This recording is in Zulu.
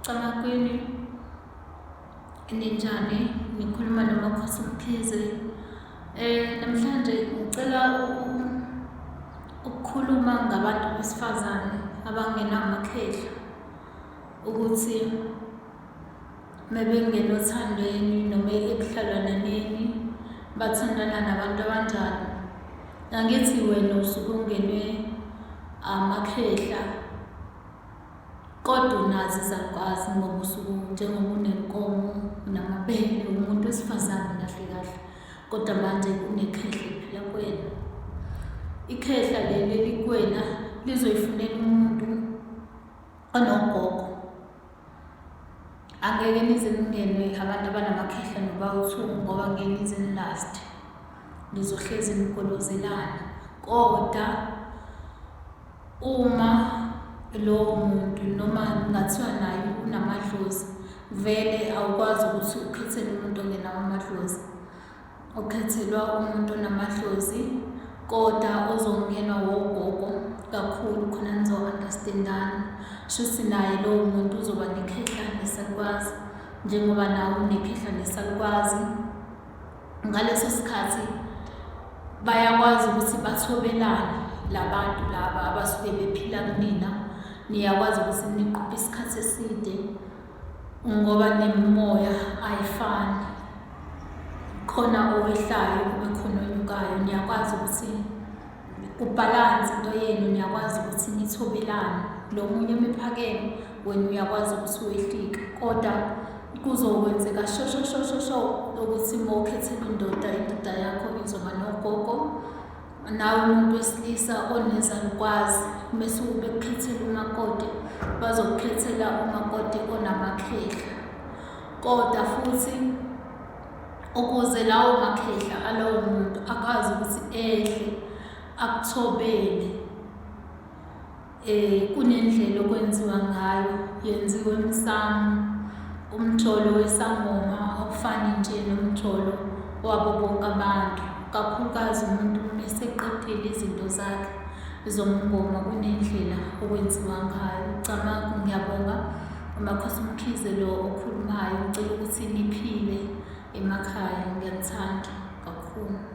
Camakwini, ninjani? Nikhuluma noMakhosi Mkhize. Namhlanje ngicela ukukhuluma ngabantu besifazane abangenamakhehla ukuthi mebengena othandweni noma ekuhlalwananeni bathandana nabantu abanjani. Angithi wena usuke ungenwe amakhehla Kodwa unazo izalukazi ngoba usuke njengoba unenkomo unamabele umuntu wesifazane kahle kahle kodwa manje unekhehla eliphila kuwena. Ikhehla leli elikuwena lizoyifunela umuntu onogogo. Angeke nize ningenwe abantu abanamakhehla nobawu-two ngoba ngeke nize ni-last-e. Nizohlezi nigolozelana kodwa Uma lowo muntu noma kungathiwa naye unamadlozi, vele awukwazi ukuthi ukhethele umuntu ongenawo amadlozi. Ukhethelwa umuntu onamadlozi kodwa ozongenwa wogogo kakhulu khona nizo-understand-ana. Shuthi naye lowo muntu uzoba nekhehla nesalukwazi njengoba nawe unekhehla nesalukwazi. Ngaleso sikhathi bayakwazi ukuthi bathobelane labantu laba abasuke bephila kunina. Niyakwazi ukuthi niqophe isikhathi eside ngoba nemimoya ayifani. Khona owehlayo kube khona onyukayo. Niyakwazi ukuthi kubhalanse into yenu, niyakwazi ukuthi nithobelane. Lo munye uma ephakeme wena uyakwazi ukuthi wehlike kodwa kuzokwenzeka sho sho sho sho sho ukuthi uma ukhethela indoda, indoda yakho izoba nogogo. Nawe umuntu wesilisa onezalukwazi mese bekukhethela umakoti, bazokukhethela umakoti onamakhehla. Kodwa futhi ukuze lawo makhehla alowo muntu akwazi ukuthi ehle akuthobele kunendlela okwenziwa ngayo, yenziwa emsamo. Umjolo wesangoma awufani nje nomjolo wabo bonke abantu, kakhulukazi umuntu uma eseqedile izinto zakhe zomngoma kunendlela okwenziwa ngayo. Camagu, ngiyabonga. UMakhosi uMkhize lo okhulumayo, ngicela ukuthi niphile emakhaya, ngiyanithanda kakhulu.